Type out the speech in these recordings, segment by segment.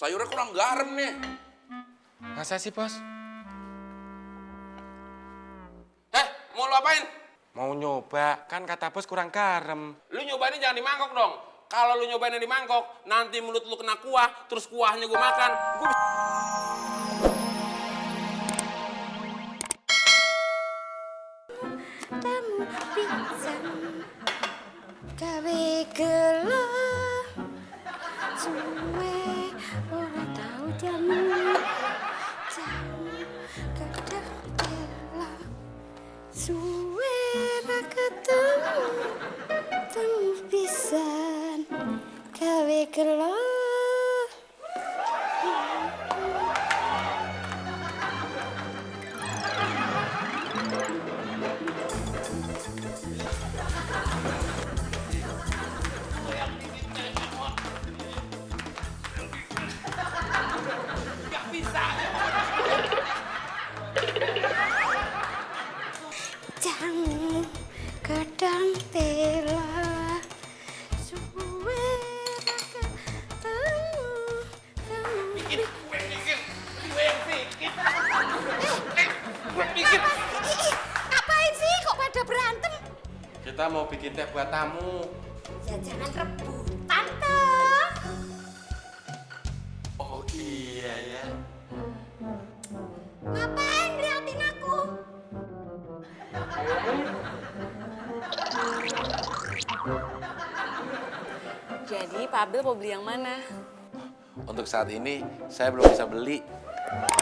sayurnya kurang garam nih. Masa sih, Bos? Mau lu apain? Mau nyoba, kan kata Bos kurang garam. Lu nyobainnya jangan di mangkok dong. Kalau lu nyobainnya di mangkok, nanti mulut lu kena kuah, terus kuahnya gue makan. Tamu pisan gawe gelo suwe ora tau jamu kadang gelo suwe ra ketemu tamu pisan gawe gelo. Jamu kadang tela suwe ra ketemu Ngapain sih kok pada berantem? Kita mau bikin teh buat tamu. Ya jangan rebutan toh. Oh iya ya. Ngapain ngeliatin aku? Jadi Pak Abdul mau beli yang mana? Untuk saat ini, saya belum bisa beli.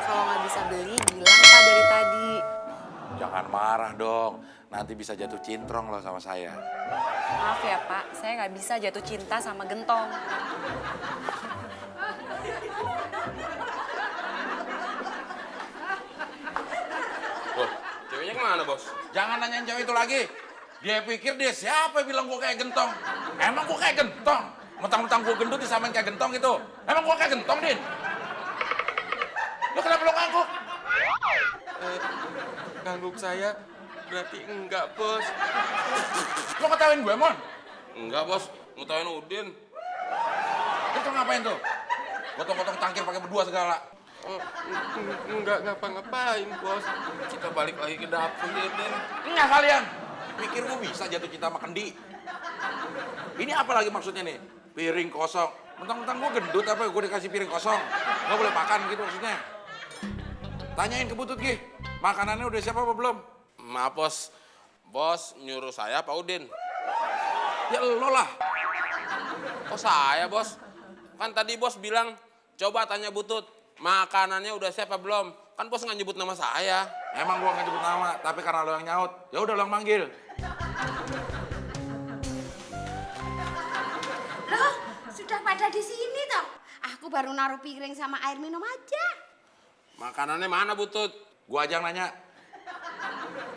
Kalau nggak bisa beli, bilang Pak dari tadi. Jangan marah dong, nanti bisa jatuh cintrong loh sama saya. Maaf ya Pak, saya nggak bisa jatuh cinta sama gentong. Bos, ceweknya kemana bos? Jangan nanyain cewek itu lagi. Dia pikir dia siapa yang bilang gue kayak gentong? Emang gue kayak gentong? Mentang-mentang gue gendut disamain kayak gentong gitu. Emang gue kayak gentong, Din? Lu kenapa lu ngangguk? Ngangguk saya berarti enggak, Bos. Lu ketawain gue, Mon? Enggak bos, ngetawain Udin. Itu ngapain tuh? Gotong-gotong tangkir pakai berdua segala. Enggak ngapa-ngapain, Bos. Kita balik lagi ke dapur ya, Din. Enggak kalian. Pikir gue bisa jatuh cinta sama kendi. Ini apa lagi maksudnya nih? Piring kosong. Mentang-mentang gue gendut apa gue dikasih piring kosong? Gak boleh makan gitu maksudnya. Tanyain ke Butut, Gih. Makanannya udah siap apa belum? Maaf bos, bos nyuruh saya Pak Udin. Ya lo lah. Kok saya bos? Kan tadi bos bilang, coba tanya Butut, makanannya udah siap apa belum? Kan bos nggak nyebut nama saya. Emang gue gak nyebut nama, tapi karena lo yang nyaut. Ya udah lo yang manggil. Loh, sudah pada di sini toh. Aku baru naruh piring sama air minum aja. Makanannya mana Butut? Gue aja yang nanya.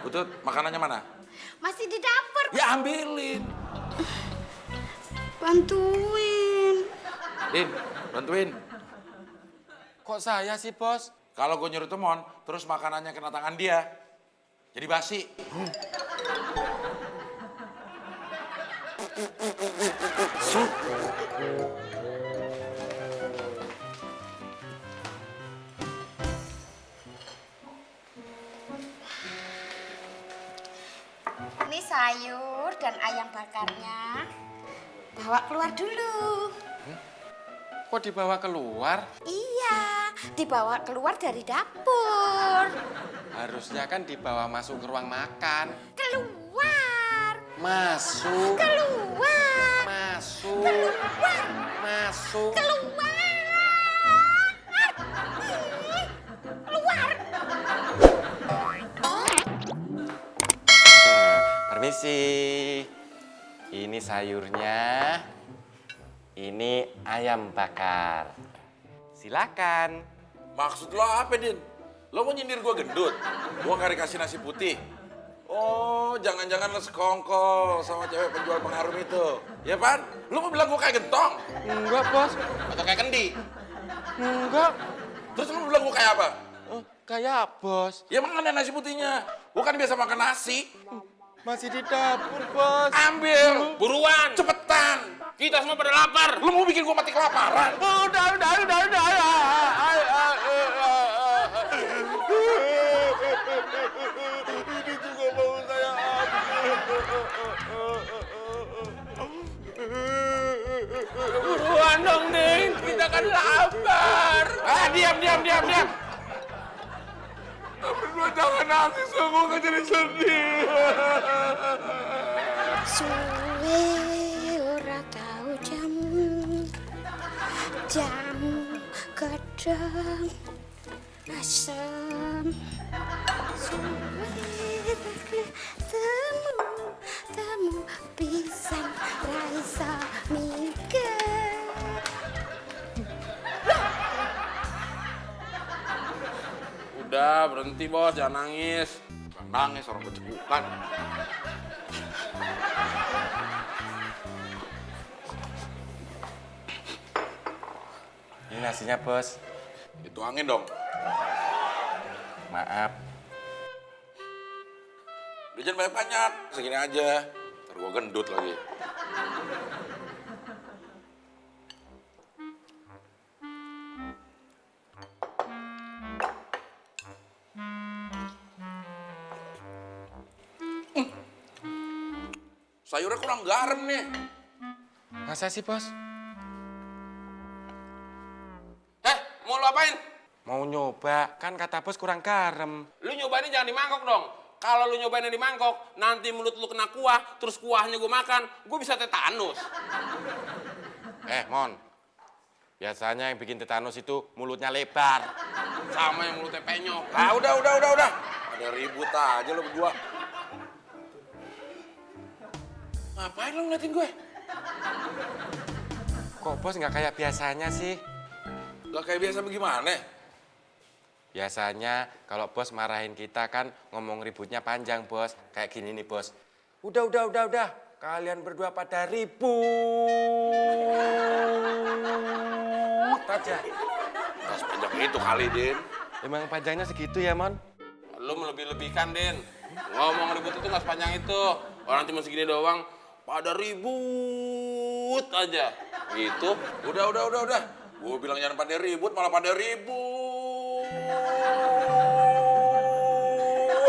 Butut, makanannya mana? Masih di dapur. Ya ambilin. Bantuin. Din, bantuin. Kok saya sih, Bos? Kalau gue nyuruh Temon, terus makanannya kena tangan dia. Jadi basi. Ini sayur dan ayam bakarnya. Bawa keluar dulu. Kok dibawa keluar? Iya, dibawa keluar dari dapur. Harusnya kan dibawa masuk ke ruang makan. Keluar. Masuk. Keluar. Masuk. Keluar. Masuk. Keluar. Keluar. Permisi. Ini sayurnya. Ini ayam bakar. Silakan. Maksud lo apa, Din? Lo mau nyindir gue gendut? Gue gak dikasih nasi putih. Oh, jangan-jangan lo sekongkol sama cewek penjual pengaruh itu. Ya, Pan? Lo mau bilang gue kayak gentong? Enggak, Bos. Atau kayak kendi? Enggak. Terus lo bilang gue kayak apa? Kayak Bos. Ya emang ada nasi putihnya. Gue kan biasa makan nasi. Masih di dapur, Bos. Ambil. Buruan, Cepetan. Kita semua pada lapar. Lu mau bikin gua mati kelaparan? Udah. Ini juga mau saya buruan dong, Din. Kita kan lapar. Diam. Berdua jangan nangis, gue kan jadi sedih. Suwe ora tau jamu gedang asam. Suwe temu pisang rasa mikir. Udah, berhenti bos, jangan nangis. Nangis orang kecekukan. Ini nasinya, Bos. Itu angin dong. Maaf. Udah jangan banyak-banyak, segini aja. Ntar gua gendut lagi. Sayurnya kurang garam nih. Masa sih, Bos? Mau lu apain? Mau nyoba, kan kata Bos kurang garam. Lu nyobainnya jangan di mangkok dong. Kalau lu nyobainnya di mangkok, nanti mulut lu kena kuah, terus kuahnya gue makan, gue bisa tetanus. Mon. Biasanya yang bikin tetanus itu mulutnya lebar. Sama yang mulutnya penyok. Udah. Ada ribut aja lo berdua. Ngapain lo ngeliatin gue? Kok Bos nggak kayak biasanya sih? Gak kayak biasa bagaimana? Biasanya kalau Bos marahin kita kan ngomong ributnya panjang, Bos. Kayak gini nih, Bos. Udah. Kalian berdua pada ribut aja. Gak sepanjang itu kali, Din. Emang panjangnya segitu ya, Mon? Lu melebih-lebihkan, Din. Ngomong ribut itu nggak sepanjang itu. Orang cuma segini doang, pada ribut aja. Gitu. Udah. Gue bilang jangan pada ribut, malah pada ribut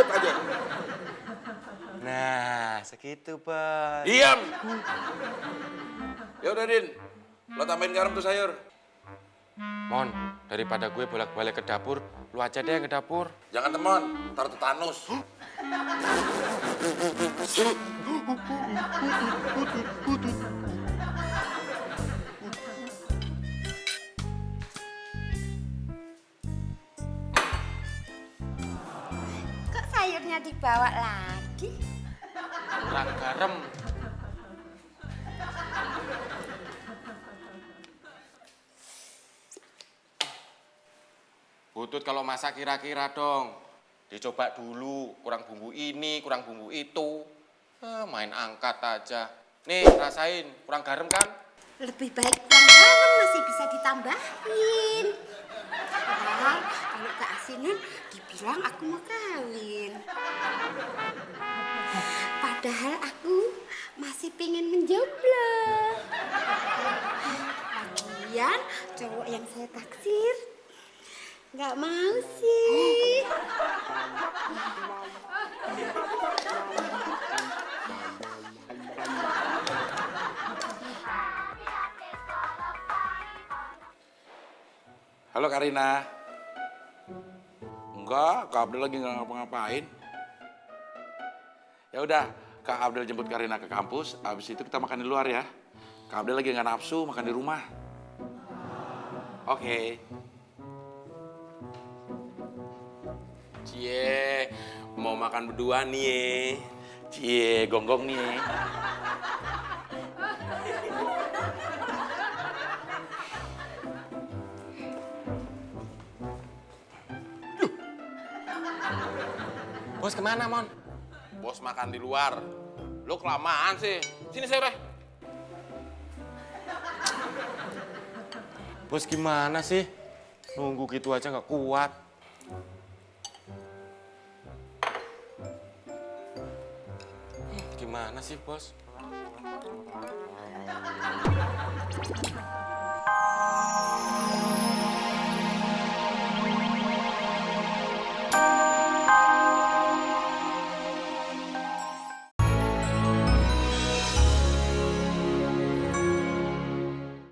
aja. Nah, segitu, Bos. Diam. Ya udah, Din. Lo tambahin garam tuh sayur. Mon, daripada gue bolak-balik ke dapur, lu aja deh yang ke dapur. Jangan temon, ntar tetanus. Kok sayurnya dibawa lagi? Kurang garam. Butut kalau masak kira-kira dong. Dicoba dulu, kurang bumbu ini, kurang bumbu itu. Main angkat aja. Nih, rasain, kurang garam kan? Lebih baik kurang garam masih bisa ditambahin. Nah, kalau keasinan dibilang aku mau kawin. Padahal aku masih pengen menjomblo. Lagian cowok yang saya taksir nggak mau sih. Halo Karina. Enggak, Kak Abdel lagi nggak ngapa-ngapain. Ya udah, Kak Abdel jemput Karina ke kampus. Abis itu kita makan di luar ya. Kak Abdel lagi nggak nafsu makan di rumah. Oke. Cie, mau makan berdua nih. Cie, gonggong nih. Bos kemana, Mon? Bos makan di luar. Lu kelamaan sih. Sini saya, Bos gimana sih? Nunggu gitu aja nggak kuat. Gimana sih, Bos?